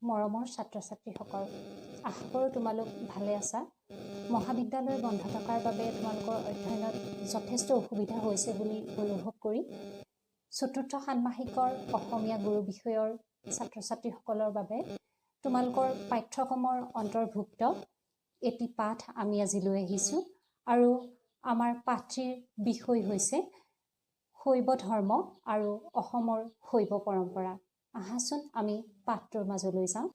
মৰমৰ ছাত্ৰ ছাত্ৰীসকল, আশা কৰোঁ তোমালোক ভালে আছা। মহাবিদ্যালয় বন্ধ থকাৰ বাবে তোমালোকৰ অধ্যয়নত যথেষ্ট অসুবিধা হৈছে বুলি অনুভৱ কৰি চতুৰ্থ ষান্মাসিকৰ অসমীয়া গুৰু বিষয়ৰ ছাত্ৰ ছাত্ৰীসকলৰ বাবে তোমালোকৰ পাঠ্যক্ৰমৰ অন্তৰ্ভুক্ত এটি পাঠ আমি আজি লৈ আহিছোঁ আৰু আমাৰ পাঠটিৰ বিষয় হৈছে শৈৱ ধৰ্ম আৰু অসমৰ শৈৱ পৰম্পৰা। আহাচোন, আমি পাঠটোৰ মাজলৈ যাওঁ।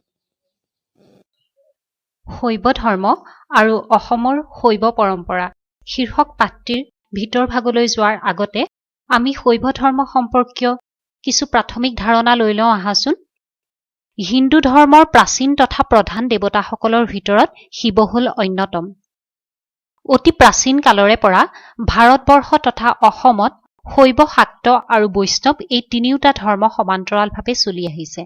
শৈৱ ধৰ্ম আৰু অসমৰ শৈৱ পৰম্পৰা শীৰ্ষক পাঠটিৰ ভিতৰ ভাগলৈ যোৱাৰ আগতে আমি শৈৱ ধৰ্ম সম্পৰ্কীয় কিছু প্ৰাথমিক ধাৰণা লৈ লওঁ আহাচোন। হিন্দু ধৰ্মৰ প্ৰাচীন তথা প্ৰধান দেৱতাসকলৰ ভিতৰত শিৱ হ'ল অন্যতম। অতি প্ৰাচীন কালৰে পৰা ভাৰতবৰ্ষ তথা অসমত শৈৱ, শাক্ত আৰু বৈষ্ণৱ এই তিনিওটা ধৰ্ম সমান্তৰালভাৱে চলি আহিছে।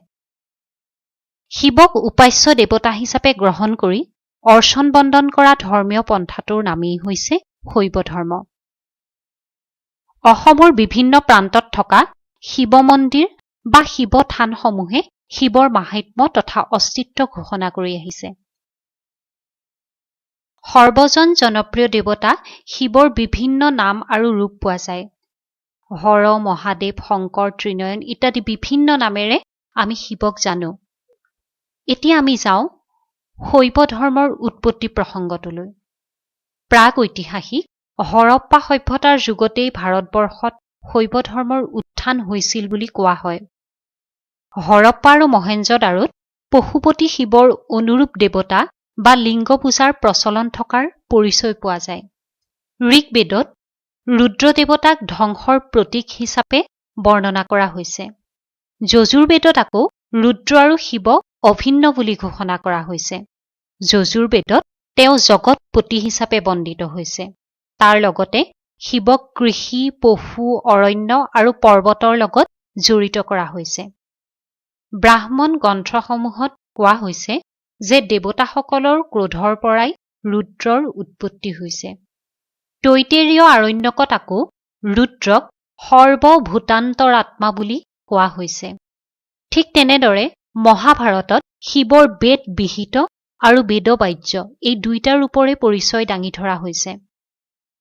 শিৱক উপাস্য দেৱতা হিচাপে গ্ৰহণ কৰি অৰ্চন বন্দন কৰা ধৰ্মীয় পন্থাটোৰ নামেই হৈছে শৈৱ ধৰ্ম। অসমৰ বিভিন্ন প্ৰান্তত থকা শিৱ মন্দিৰ বা শিৱ থানসমূহে শিৱৰ মাহাত্ম্য তথা অস্তিত্ব ঘোষণা কৰি আহিছে। সৰ্বজন জনপ্ৰিয় দেৱতা শিৱৰ বিভিন্ন নাম আৰু ৰূপ পোৱা যায়। হৰ, মহাদেৱ, শংকৰ, ত্ৰিনয়ন ইত্যাদি বিভিন্ন নামেৰে আমি শিৱক জানো। এতিয়া আমি যাওঁ শৈৱ ধৰ্মৰ উৎপত্তি প্ৰসংগটোলৈ। প্ৰাগ ঐতিহাসিক হৰপ্পা সভ্যতাৰ যুগতেই ভাৰতবৰ্ষত শৈৱ ধৰ্মৰ উত্থান হৈছিল বুলি কোৱা হয়। হৰপ্পা আৰু মহেঞ্জোদাৰোত পশুপতি শিৱৰ অনুৰূপ দেৱতা বা লিংগ পূজাৰ প্ৰচলন থকাৰ পৰিচয় পোৱা যায়। ঋগ্বেদত ৰুদ্ৰ দেৱতাক ধ্বংসৰ প্ৰতীক হিচাপে বৰ্ণনা কৰা হৈছে। যজুৰ্বেদত আকৌ ৰুদ্ৰ আৰু শিৱ অভিন্ন বুলি ঘোষণা কৰা হৈছে। যজুৰ্বেদত তেওঁ জগতপতি হিচাপে বন্দিত হৈছে। তাৰ লগতে শিৱক কৃষি, পশু, অৰণ্য আৰু পৰ্বতৰ লগত জড়িত কৰা হৈছে। ব্ৰাহ্মণ গ্ৰন্থসমূহত কোৱা হৈছে যে দেৱতাসকলৰ ক্ৰোধৰ পৰাই ৰুদ্ৰৰ উৎপত্তি হৈছে। তৈত্তেৰীয় আৰণ্যকত আকৌ ৰুদ্ৰক সৰ্বভূতান্তৰাত্মা বুলি কোৱা হৈছে। ঠিক তেনেদৰে মহাভাৰতত শিৱৰ বেদ বিহিত আৰু বেদবাহ্য এই দুইটা ৰূপৰে পৰিচয় দাঙি ধৰা হৈছে।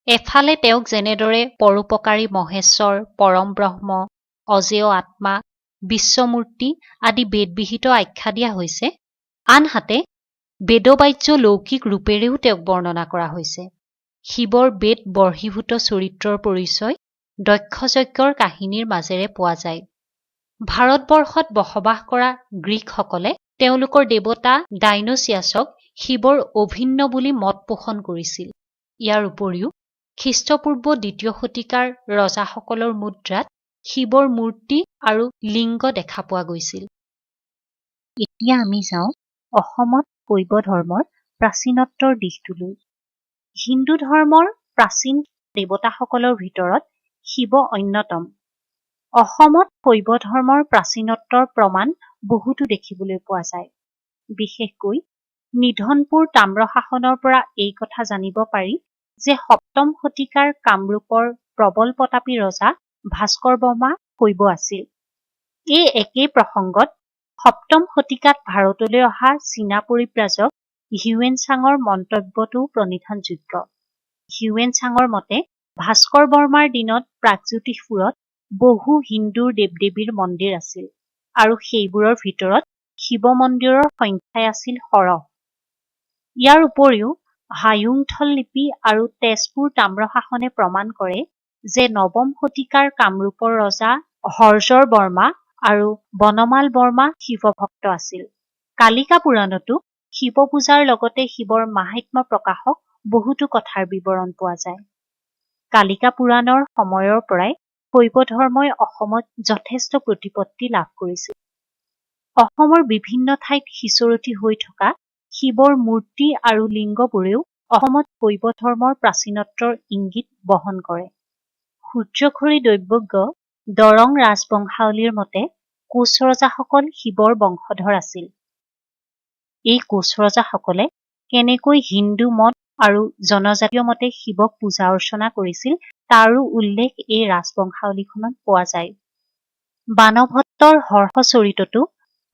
এফালে তেওঁক যেনেদৰে পৰোপকাৰী মহেশ্বৰ, পৰম ব্ৰহ্ম, অজেয় আত্মা, বিশ্বমূৰ্তি আদি বেদবিহিত আখ্যা দিয়া হৈছে, আনহাতে বেদবাহ্য লৌকিক ৰূপেৰেও তেওঁক বৰ্ণনা কৰা হৈছে। শিৱৰ বেদ বৰ্হিভূত চৰিত্ৰৰ পৰিচয় দক্ষযজ্ঞৰ কাহিনীৰ মাজেৰে পোৱা যায়। ভাৰতবৰ্ষত বসবাস কৰা গ্ৰীকসকলে তেওঁলোকৰ দেৱতা ডাইন'চিয়াছক শিৱৰ অভিন্ন বুলি মত পোষণ কৰিছিল। ইয়াৰ উপৰিও খ্ৰীষ্টপূৰ্ব দ্বিতীয় শতিকাৰ ৰজাসকলৰ মুদ্ৰাত শিৱৰ মূৰ্তি আৰু লিংগ দেখা পোৱা গৈছিল। এতিয়া আমি যাওঁ অসমত শৈৱ ধৰ্মৰ প্ৰাচীনত্বৰ দিশটোলৈ। হিন্দু ধৰ্মৰ প্ৰাচীন দেৱতাসকলৰ ভিতৰত শিৱ অন্যতম। অসমত শৈৱ ধৰ্মৰ প্ৰাচীনত্বৰ প্ৰমাণ বহুতো দেখিবলৈ পোৱা যায়। বিশেষকৈ নিধনপুৰ তাম্ৰশাসনৰ পৰা এই কথা জানিব পাৰি যে সপ্তম শতিকাৰ কামৰূপৰ প্ৰবল প্ৰতাপী ৰজা ভাস্কৰ বৰ্মা শৈৱ আছিল। এই একেই প্ৰসংগত সপ্তম শতিকাত ভাৰতলৈ অহা চীনা পৰিব্ৰাজক হিউৱেন চাঙৰ মন্তব্যটোও প্ৰণিধানযোগ্য। হিউৱেন চাঙৰ মতে ভাস্কৰ বৰ্মাৰ দিনত প্ৰাগজ্যোতিষপুৰত বহু হিন্দুৰ দেৱ-দেৱীৰ মন্দিৰ আছিল আৰু সেইবোৰৰ ভিতৰত শিৱ মন্দিৰৰ সংখ্যাই আছিল সৰহ। ইয়াৰ উপৰিও হায়ুংথল লিপি আৰু তেজপুৰ তাম্ৰশাসনে প্ৰমাণ কৰে যে নৱম শতিকাৰ কামৰূপৰ ৰজা হৰ্জৰ বৰ্মা আৰু বনমাল বৰ্মা শিৱভক্ত আছিল। কালিকা পুৰাণতো শিৱ পূজাৰ লগতে শিৱৰ মাহাত্ম্য প্ৰকাশক বহুতো কথাৰ বিৱৰণ পোৱা যায়। কালিকা পুৰাণৰ সময়ৰ পৰাই শৈৱ ধৰ্মই অসমত যথেষ্ট প্ৰতিপত্তি লাভ কৰিছিল। অসমৰ বিভিন্ন ঠাইত সিঁচৰতি হৈ থকা শিৱৰ মূৰ্তি আৰু লিংগবোৰেও অসমত শৈৱ ধৰ্মৰ প্ৰাচীনত্বৰ ইংগিত বহন কৰে। সূৰ্যখৰী দৈৱজ্ঞ দৰং ৰাজবংশাৱলীৰ মতে কোচ ৰজাসকল শিৱৰ বংশধৰ আছিল। এই কোচ ৰজাসকলে কেনেকৈ হিন্দু মত আৰু জনজাতীয় মতে শিৱক পূজা অৰ্চনা কৰিছিল, তাৰো উল্লেখ এই ৰাজবংশাৱলীখনত পোৱা যায়। বাণভট্টৰ হৰ্ষচৰিততো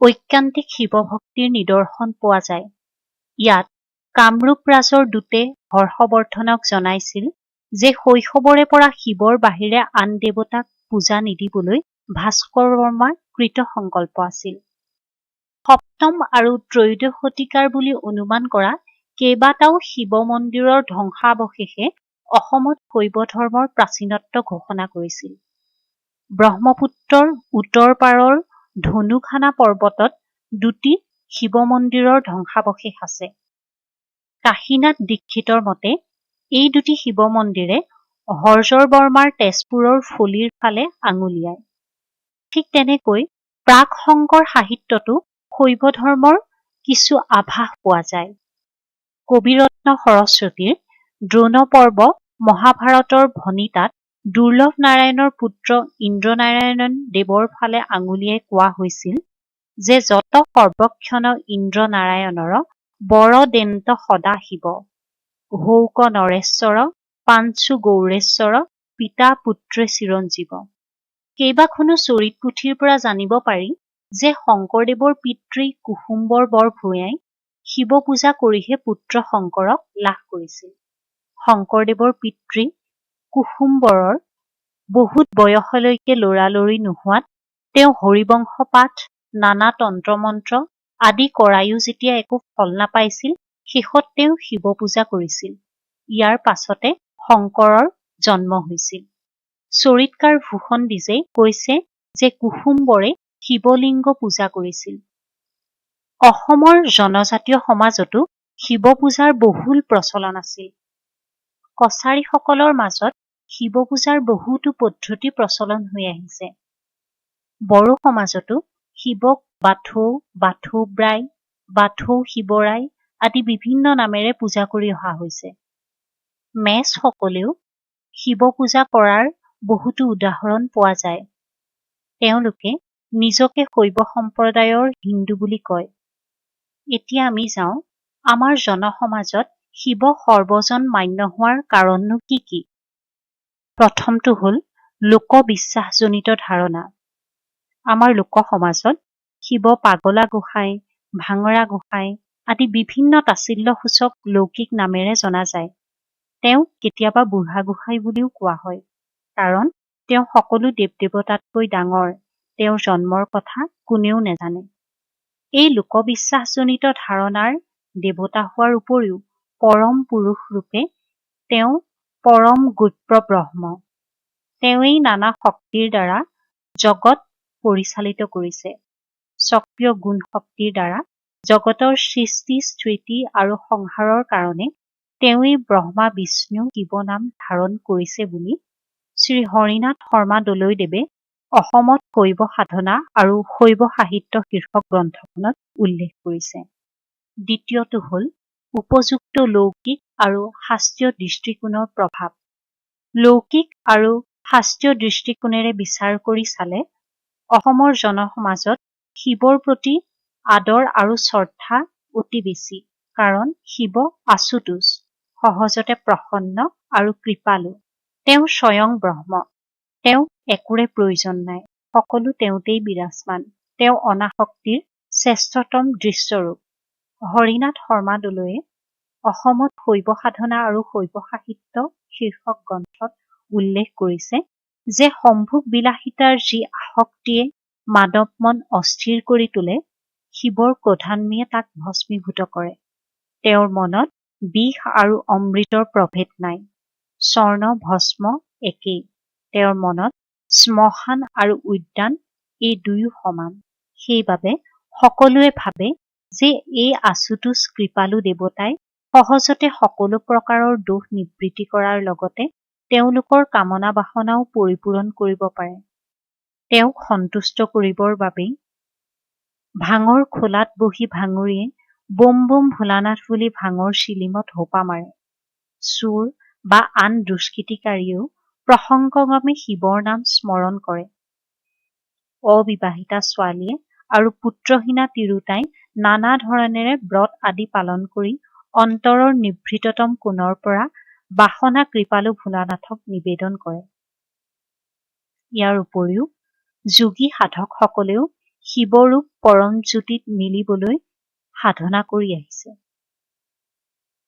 ঐকান্তিক শিৱভক্তিৰ নিদৰ্শন পোৱা যায়। ইয়াত কামৰূপ ৰাজৰ দূতে হৰ্ষবৰ্ধনক জনাইছিল যে শৈশৱৰে পৰা শিৱৰ বাহিৰে আন দেৱতাক পূজা নিদিবলৈ ভাস্কৰবৰ্মা কৃতসংকল্প আছিল। সপ্তম আৰু ত্ৰয়োদশ শতিকাৰ বুলি অনুমান কৰা কেইবাটাও শিৱ মন্দিৰৰ ধ্বংসাৱশেষে অসমত শৈৱ ধৰ্মৰ প্ৰাচীনত্ব ঘোষণা কৰিছিল। ব্ৰহ্মপুত্ৰৰ উত্তৰ পাৰৰ ধনুখানা পৰ্বতত দুটি শিৱ মন্দিৰৰ ধ্বংসাৱশেষ আছে। কাশীনাথ দীক্ষিতৰ মতে এই দুটি শিৱ মন্দিৰে হৰ্ষবৰ্মাৰ তেজপুৰৰ ফলিৰ ফালে আঙুলিয়ায়। ঠিক তেনেকৈ প্ৰাক শংকৰ সাহিত্যতো শৈৱ ধৰ্মৰ কিছু আভাস পোৱা যায়। কবিৰত্ন সৰস্বতীৰ দ্ৰোণপৰ্ব মহাভাৰতৰ ভণিতাত দুৰ্লভ নাৰায়ণৰ পুত্ৰ ইন্দ্ৰনাৰায়ণ দেৱৰ ফালে আঙুলিয়াই কোৱা হৈছিল যে যত সৰ্বক্ষণ ইন্দ্ৰ নাৰায়ণৰ বৰ দেন্ত সদা শিৱ, হৌক নৰেশ্বৰ পাঞ্চু গৌৰেশ্বৰ পিতা পুত্ৰে চিৰঞ্জীৱ। কেইবাখনো চৰিত পুথিৰ পৰা জানিব পাৰি যে শংকৰদেৱৰ পিতৃ কুসুম্বৰ বৰভূঞাই শিৱ পূজা কৰিহে পুত্ৰ শংকৰক লাভ কৰিছিল। শংকৰদেৱৰ পিতৃ কুসুম্বৰৰ বহুত বয়সলৈকে ল'ৰালৰি নোহোৱাত তেওঁ হৰিবংশ পাঠ, নানা তন্ত্ৰ-মন্ত্ৰ আদি কৰায়ো যেতিয়া একো ফল নাপাইছিল, শেষত তেওঁ শিৱ পূজা কৰিছিল। ইয়াৰ পাছতে শংকৰৰ জন্ম হৈছিল। চৰিতকাৰ ভূষণ দ্বিজে কৈছে যে কুসুম্বৰে শিৱলিংগ পূজা কৰিছিল। অসমৰ জনজাতীয় সমাজতো শিৱ পূজাৰ বহুল প্ৰচলন আছিল। কছাৰীসকলৰ মাজত শিৱ পূজাৰ বহুতো পদ্ধতি প্ৰচলন হৈ আহিছে। বড়ো সমাজতো শিৱক বাথৌ, বাথৌ ব্ৰাই, বাথৌ শিৱৰাই আদি বিভিন্ন নামেৰে পূজা কৰি অহা হৈছে। মেচসকলেও শিৱ পূজা কৰাৰ বহুতো উদাহৰণ পোৱা যায়। তেওঁলোকে নিজকে শৈৱ সম্প্ৰদায়ৰ হিন্দু বুলি কয়। এতিয়া আমি যাওঁ আমাৰ জনসমাজত শিৱ সৰ্বজন মান্য হোৱাৰ কাৰণনো কি কি? প্ৰথমটো হ'ল লোকবিশ্বাসজনিত ধাৰণা। আমাৰ লোকসমাজত শিৱ পাগলা গোসাঁই, ভাঙৰা গোসাঁই আদি বিভিন্ন তাচ্ছিল্যসূচক লৌকিক নামেৰে জনা যায়। তেওঁক কেতিয়াবা বুঢ়া গোসাঁই বুলিও কোৱা হয়, কাৰণ তেওঁ সকলো দেৱ-দেৱতাতকৈ ডাঙৰ, তেওঁৰ জন্মৰ কথা কোনেও নেজানে। এই লোকবিশ্বাসজনিত ধাৰণাৰ দেৱতা হোৱাৰ উপৰিও পৰম পুৰুষ ৰূপে তেওঁ পৰম গোপ্য ব্ৰহ্ম। তেওঁৱেই নানা শক্তিৰ দ্বাৰা জগত পৰিচালিত কৰিছে। স্বকীয় গুণ শক্তিৰ দ্বাৰা জগতৰ সৃষ্টি, স্থিতি আৰু সংহাৰৰ কাৰণে তেওঁৱেই ব্ৰহ্মা, বিষ্ণু, শিৱ নাম ধাৰণ কৰিছে বুলি শ্ৰীহৰিনাথ শৰ্মা দলৈদেৱে অসমত শৈৱ সাধনা আৰু শৈৱ সাহিত্য শীৰ্ষক গ্ৰন্থখনত উল্লেখ কৰিছে। দ্বিতীয়টো হ'ল উপযুক্ত লৌকিক আৰু শাস্ত্ৰীয় দৃষ্টিকোণৰ প্ৰভাৱ। লৌকিক আৰু শাস্ত্ৰীয় দৃষ্টিকোণেৰে বিচাৰ কৰি চালে অসমৰ জনসমাজত শিৱৰ প্ৰতি আদৰ আৰু শ্ৰদ্ধা অতি বেছি, কাৰণ শিৱ আশুতোষ, সহজতে প্ৰসন্ন আৰু কৃপালু। তেওঁ স্বয়ং ব্ৰহ্ম। তেওঁক একোৰে প্ৰয়োজন নাই, সকলো তেওঁতেই বিৰাজমান। তেওঁ অনাসক্তিৰ শ্ৰেষ্ঠতম দৃশ্যৰূপ। হৰিনাথ শৰ্মা দলৈয়ে অসমত শৈৱ সাধনা আৰু শৈৱ সাহিত্য শীৰ্ষক গ্ৰন্থত উল্লেখ কৰিছে যে সম্ভোগ বিলাসিতাৰ যি আসক্তিয়ে মানৱ মন অস্থিৰ কৰি তোলে, শিৱৰ ক্ৰোধাগ্নিয়ে তাক ভস্মীভূত কৰে। তেওঁৰ মনত বিষ আৰু অমৃতৰ প্ৰভেদ নাই, স্বৰ্ণ ভস্ম একেই। তেওঁৰ মনত শ্মশান আৰু উদ্যান এই দুয়ো সমান। সেইবাবে সকলোৱে ভাবে যে এই আশুতোষ কৃপালু দেৱতাই সহজতে সকলো প্ৰকাৰৰ দোষ নিবৃত্তি কৰাৰ লগতে তেওঁলোকৰ কামনা বাসনাও পৰিপূৰণ কৰিব পাৰে। তেওঁক সন্তুষ্ট কৰিবৰ বাবেই ভাঙৰ খোলাত বহি ভাঙৰীয়ে বোম বোম ভোলানাথ বুলি ভাঙৰ চিলিমত হোপা মাৰে। চোৰ বা আন দুষ্কৃতিকাৰীয়েও প্ৰসংগক্ৰমে শিৱৰ নাম স্মৰণ কৰে। অবিবাহিতা ছোৱালীয়ে আৰু পুত্ৰহীনা তিৰোতাই নানা ধৰণেৰে ব্ৰত আদি পালন কৰি অন্তৰৰ নিভৃততম কোণৰ পৰা বাসনা কৃপালু ভোলানাথক নিবেদন কৰে। ইয়াৰ উপৰিও যোগী সাধকসকলেও শিৱৰূপ পৰমজ্যোতিত মিলিবলৈ সাধনা কৰি আহিছে।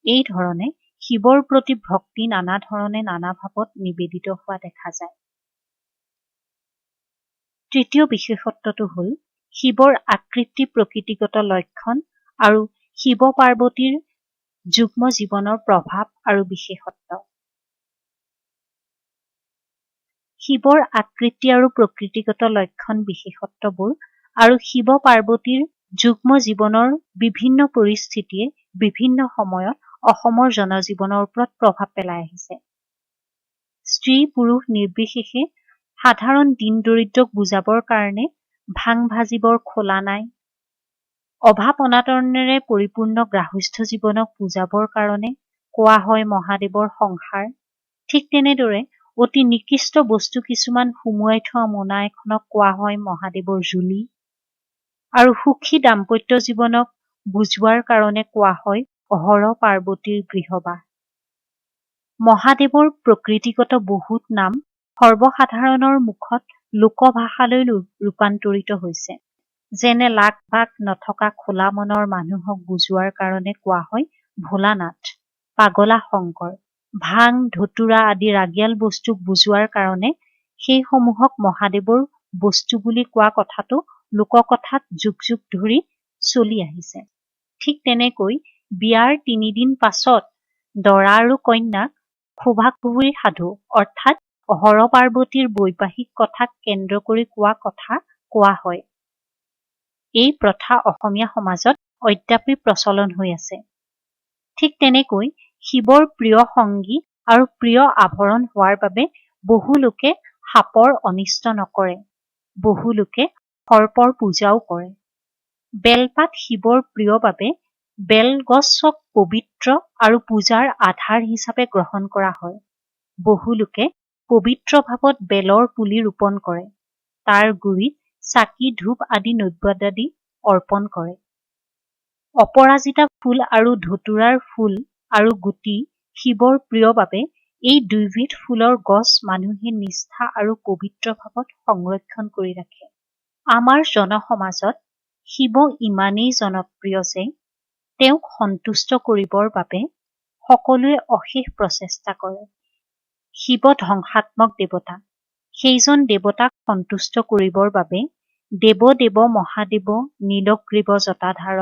এই ধৰণে শিৱৰ প্ৰতি ভক্তি নানা ধৰণে নানা ভাৱত নিবেদিত হোৱা দেখা যায়। তৃতীয় বিশেষত্বটো হ'ল শিৱৰ আকৃতি প্ৰকৃতিগত লক্ষণ আৰু শিৱ পাৰ্বতীৰ যুগ্ম জীৱনৰ প্ৰভাৱ আৰু বিশেষত্ব। শিৱৰ আকৃতি আৰু প্ৰকৃতিগত লক্ষণ বিশেষত্ববোৰ আৰু শিৱ পাৰ্বতীৰ যুগ্ম জীৱনৰ বিভিন্ন পৰিস্থিতিয়ে বিভিন্ন সময়ত অসমৰ জনজীৱনৰ ওপৰত প্ৰভাৱ পেলাই আহিছে। স্ত্ৰী পুৰুষ নিৰ্বিশেষে সাধাৰণ দীন দৰিদ্ৰক বুজাবৰ কাৰণে ভাং ভাজিবৰ খোলা নাই, অভাৱ অনাটনেৰে পৰিপূৰ্ণ গ্ৰাহস্থ্য জীৱনক বুজাবৰ কাৰণে কোৱা হয় মহাদেৱৰ সংসাৰ। ঠিক তেনেদৰে অতি নিকৃষ্ট বস্তু কিছুমান সুমুৱাই থোৱা মোনা এখনক কোৱা হয় মহাদেৱৰ জুলি, আৰু সুখী দাম্পত্য জীৱনক বুজোৱাৰ কাৰণে কোৱা হয় হৰ পাৰ্বতীৰ গৃহবাস। মহাদেৱৰ প্ৰকৃতিগত বহুত নাম সৰ্বসাধাৰণৰ মুখত লোকভাষালৈ ৰূপান্তৰিত হৈছে। যেনে লাগ বাগ নথকা খোলা মনৰ মানুহক বুজোৱাৰ কাৰণে কোৱা হয় ভোলানাথ, পাগলা শংকৰ। ভাং, ধতুৰা আদি ৰাগিয়াল বস্তুক বুজোৱাৰ কাৰণে সেইসমূহক মহাদেৱৰ বস্তু বুলি কোৱা কথাটো লোককথাত যুগ যুগ ধৰি চলি আহিছে। ঠিক তেনেকৈ বিয়াৰ 3 দিন পাছত দৰা আৰু কন্যাক খোভা-খুভিৰ সাধু অৰ্থাৎ হৰ পাৰ্বতীৰ বৈবাহিক কথাক কেন্দ্ৰ কৰি কোৱা কথা কোৱা হয়। এই প্ৰথা অসমীয়া সমাজত অদ্যাপি প্ৰচলন হৈ আছে। ঠিক তেনেকৈ শিৱৰ প্ৰিয় সংগী আৰু প্ৰিয় আভৰণ হোৱাৰ বাবে বহু লোকে সাপৰ অনিষ্ট নকৰে। বহু লোকে সৰ্পৰ পূজাও কৰে। বেলপাত শিৱৰ প্ৰিয় বাবে বেলগছক পবিত্ৰ আৰু পূজাৰ আধাৰ হিচাপে গ্ৰহণ কৰা হয়। বহু লোকে পবিত্ৰ ভাৱত বেলৰ পুলি ৰোপণ কৰে। তাৰ গুৰিত চাকি ধূপ আদি নৈবেদ্যাদি অৰ্পণ কৰে। অপৰাজিতা ফুল আৰু ধতুৰাৰ ফুল আৰু গুটি শিৱৰ প্ৰিয় বাবে এই দুইবিধ ফুলৰ গছ মানুহে নিষ্ঠা আৰু পবিত্ৰ ভাৱত সংৰক্ষণ কৰি ৰাখে। আমাৰ জনসমাজত শিৱ ইমানেই জনপ্ৰিয় যে তেওঁক সন্তুষ্ট কৰিবৰ বাবে সকলোৱে অশেষ প্ৰচেষ্টা কৰে। শিৱ ধ্বংসাত্মক দেৱতা। সেইজন দেৱতাক সন্তুষ্ট কৰিবৰ বাবে দেৱ দেৱ মহাদেৱ নীলগ্ৰীৱ জটাধাৰ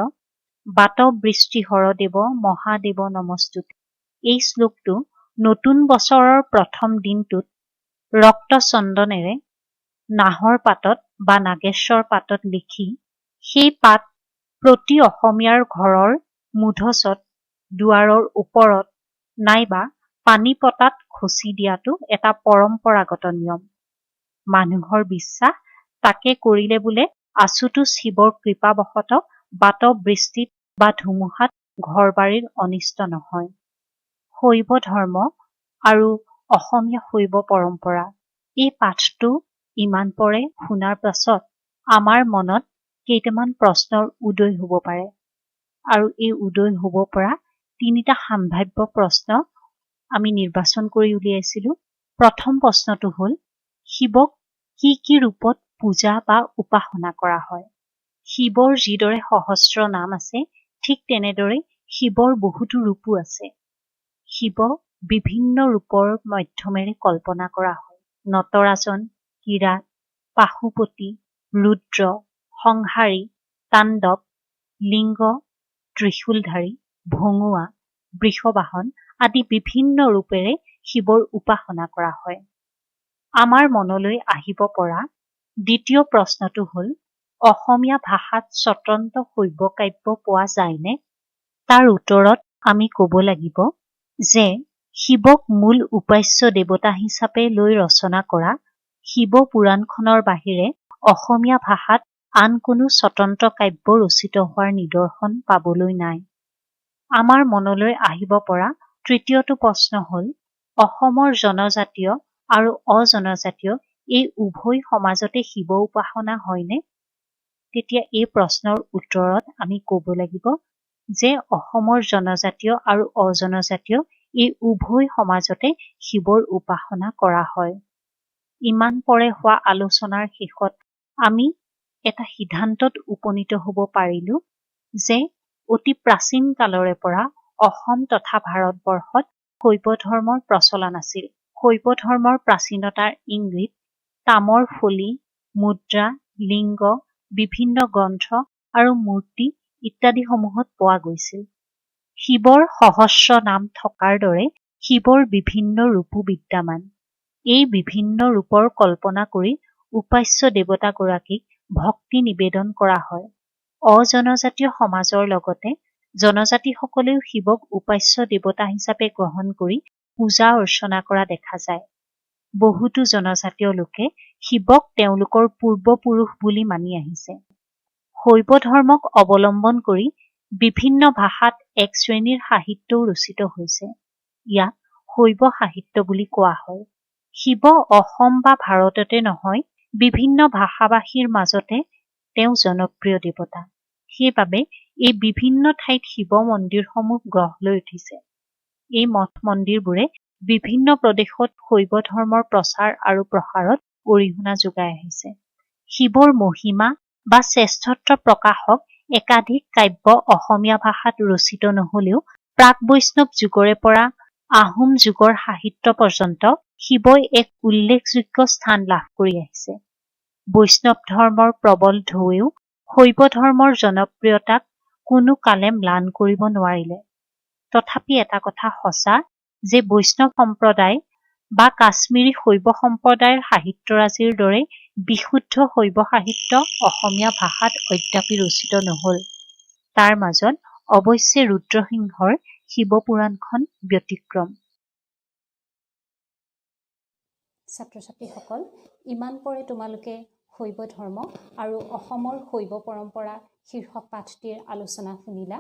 বাত বৃষ্টি হৰদেৱ মহাদেৱ নমস্তুতে এই শ্লোকটো নতুন বছৰৰ প্ৰথম দিনটোত ৰক্ত চন্দনেৰে নাহৰ পাতত বা নাগেশ্বৰ পাতত লিখি সেই পাত প্ৰতি অসমীয়াৰ ঘৰৰ মূধচত, দুৱাৰৰ ওপৰত নাইবা পানী পটাত খচি দিয়াটো এটা পৰম্পৰাগত নিয়ম। মানুহৰ বিশ্বাস তাকে কৰিলে বোলে আশুতোষ শিৱৰ কৃপাবশতঃ বাতবৃষ্টিত বা ধুমুহাত ঘৰ-বাৰীৰ অনিষ্ট নহয়। শৈৱ ধৰ্ম আৰু অসমীয়া শৈৱ পৰম্পৰা এই পাঠটো ইমান পৰে শুনাৰ পাছত আমাৰ মনত কেইটামান প্ৰশ্নৰ উদয় হ'ব পাৰে, আৰু এই উদয় হ'ব পৰা তিনিটা সাম্ভাব্য প্ৰশ্ন আমি নিৰ্বাচন কৰি উলিয়াইছিলোঁ। প্ৰথম প্ৰশ্নটো হ'ল, শিৱক কি কি ৰূপত পূজা বা উপাসনা কৰা হয়? শিৱৰ যিদৰে সহস্ৰ নাম আছে, ঠিক তেনেদৰে শিৱৰ বহুতো ৰূপো আছে। শিৱ বিভিন্ন ৰূপৰ মাধ্যমেৰে কল্পনা কৰা হয়। নটৰাজন, কিৰাট, পাশুপতি, ৰুদ্ৰ, সংহাৰী, তাণ্ডৱ, লিংগ, ত্ৰিশূলধাৰী, ভঙুৱা, বৃষবাহন আদি বিভিন্ন ৰূপেৰে শিৱৰ উপাসনা কৰা হয়। আমাৰ মনলৈ আহিব পৰা দ্বিতীয় প্ৰশ্নটো হ'ল, অসমীয়া ভাষাত স্বতন্ত্ৰ শৈৱ কাব্য পোৱা যায়নে? তাৰ উত্তৰত আমি ক'ব লাগিব যে শিৱক মূল উপাস্য দেৱতা হিচাপে লৈ ৰচনা কৰা শিৱ পুৰাণখনৰ বাহিৰে অসমীয়া ভাষাত আন কোনো স্বতন্ত্ৰ কাব্য ৰচিত হোৱাৰ নিদৰ্শন পাবলৈ নাই। আমাৰ মনলৈ আহিব পৰা তৃতীয়টো প্ৰশ্ন হ'ল, অসমৰ জনজাতীয় আৰু অজনজাতীয় এই উভয় সমাজতে শিৱ উপাসনা হয়নে? তেতিয়া এই প্ৰশ্নৰ উত্তৰত আমি ক'ব লাগিব যে অসমৰ জনজাতীয় আৰু অজনজাতীয় এই উভয় সমাজতে শিৱৰ উপাসনা কৰা হয়। ইমান পৰে হোৱা আলোচনাৰ শেষত আমি এটা সিদ্ধান্তত উপনীত হ'ব পাৰিলোঁ যে অতি প্ৰাচীন কালৰে পৰা অসম তথা ভাৰতবৰ্ষত শৈৱ ধৰ্মৰ প্ৰচলন আছিল। শৈৱ ধৰ্মৰ প্ৰাচীনতাৰ ইংগিত তামৰ ফলি, মুদ্ৰা, লিংগ, বিভিন্ন গ্ৰন্থ আৰু মূৰ্তি ইত্যাদিসমূহত পোৱা গৈছিল। শিৱৰ সহস্ৰ নাম থকাৰ দৰে শিৱৰ বিভিন্ন ৰূপো বিদ্যমান। এই বিভিন্ন ৰূপৰ কল্পনা কৰি উপাস্য দেৱতাগৰাকীক ভক্তি নিবেদন কৰা হয়। অজনজাতীয় সমাজৰ লগতে জনজাতিসকলেও শিৱক উপাস্য দেৱতা হিচাপে গ্ৰহণ কৰি পূজা অৰ্চনা কৰা দেখা যায়। বহুতো জনজাতীয় লোকে শিৱক তেওঁলোকৰ পূৰ্বপুৰুষ বুলি মানি আহিছে। শৈৱ ধৰ্মক অৱলম্বন কৰি বিভিন্ন ভাষাত এক শ্ৰেণীৰ সাহিত্যও ৰচিত হৈছে। ইয়াক শৈৱ সাহিত্য বুলি কোৱা হয়। শিৱ অসম বা ভাৰততে নহয়, বিভিন্ন ভাষা-ভাষীৰ মাজতে তেওঁ জনপ্ৰিয় দেৱতা। সেইবাবে এই বিভিন্ন ঠাইত শিৱ মন্দিৰসমূহ গঢ় লৈ উঠিছে। এই মঠ মন্দিৰবোৰে বিভিন্ন প্ৰদেশত শৈৱ ধৰ্মৰ প্ৰচাৰ আৰু প্ৰসাৰত অৰিহণা যোগাই আহিছে। শিৱৰ মহিমা বা শ্ৰেষ্ঠত্ব প্ৰকাশক একাধিক কাব্য অসমীয়া ভাষাত ৰচিত নহ'লেও প্ৰাক বৈষ্ণৱ যুগৰে পৰা আহোম যুগৰ সাহিত্য পৰ্যন্ত শিৱই এক উল্লেখযোগ্য স্থান লাভ কৰি আহিছে। বৈষ্ণৱ ধৰ্মৰ প্ৰবল ঢৌৱেও শৈৱ ধৰ্মৰ জনপ্ৰিয়তাক কোনো কালে ম্লান কৰিব নোৱাৰিলে। তথাপি এটা কথা সঁচা যে বৈষ্ণৱ সম্প্ৰদায় বা কাশ্মীৰী শৈৱ সম্প্ৰদায়ৰ সাহিত্যৰাজিৰ দৰে বিশুদ্ধ শৈৱ সাহিত্য অসমীয়া ভাষাত অদ্যাপি ৰচিত নহ'ল। তাৰ মাজত অৱশ্যে ৰুদ্ৰসিংহৰ শিৱপুৰাণখন ব্যতিক্ৰম। ছাত্ৰ-ছাত্ৰীসকল, ইমান পৰে তোমালোকে শৈৱ ধৰ্ম আৰু অসমৰ শৈৱ পৰম্পৰা শীৰ্ষক পাঠটিৰ আলোচনা শুনিলা।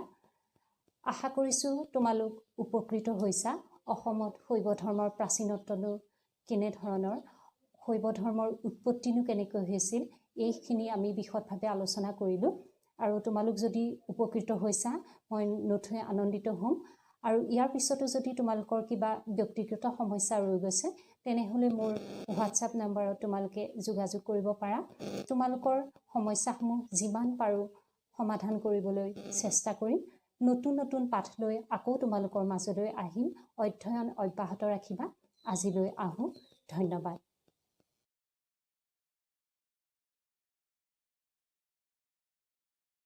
আশা কৰিছোঁ তোমালোক উপকৃত হৈছা। অসমত শৈৱ ধৰ্মৰ প্ৰাচীনত্বনো কেনেধৰণৰ, শৈৱ ধৰ্মৰ উৎপত্তিনো কেনেকৈ হৈছিল, এইখিনি আমি বিশদভাৱে আলোচনা কৰিলোঁ। আৰু তোমালোক যদি উপকৃত হৈছা, মই নথৈ আনন্দিত হ'ম। আৰু ইয়াৰ পিছতো যদি তোমালোকৰ কিবা ব্যক্তিগত সমস্যা ৰৈ গৈছে, তেনেহ'লে মোৰ হোৱাটছআপ নাম্বাৰত তোমালোকে যোগাযোগ কৰিব পাৰা। তোমালোকৰ সমস্যাসমূহ যিমান পাৰোঁ সমাধান কৰিবলৈ চেষ্টা কৰিম। নতুন নতুন পাঠ লৈ আকৌ তোমালোকৰ মাজলৈ আহিম। অধ্যয়ন অব্যাহত ৰাখিবা। আজিলৈ আহোঁ। ধন্যবাদ।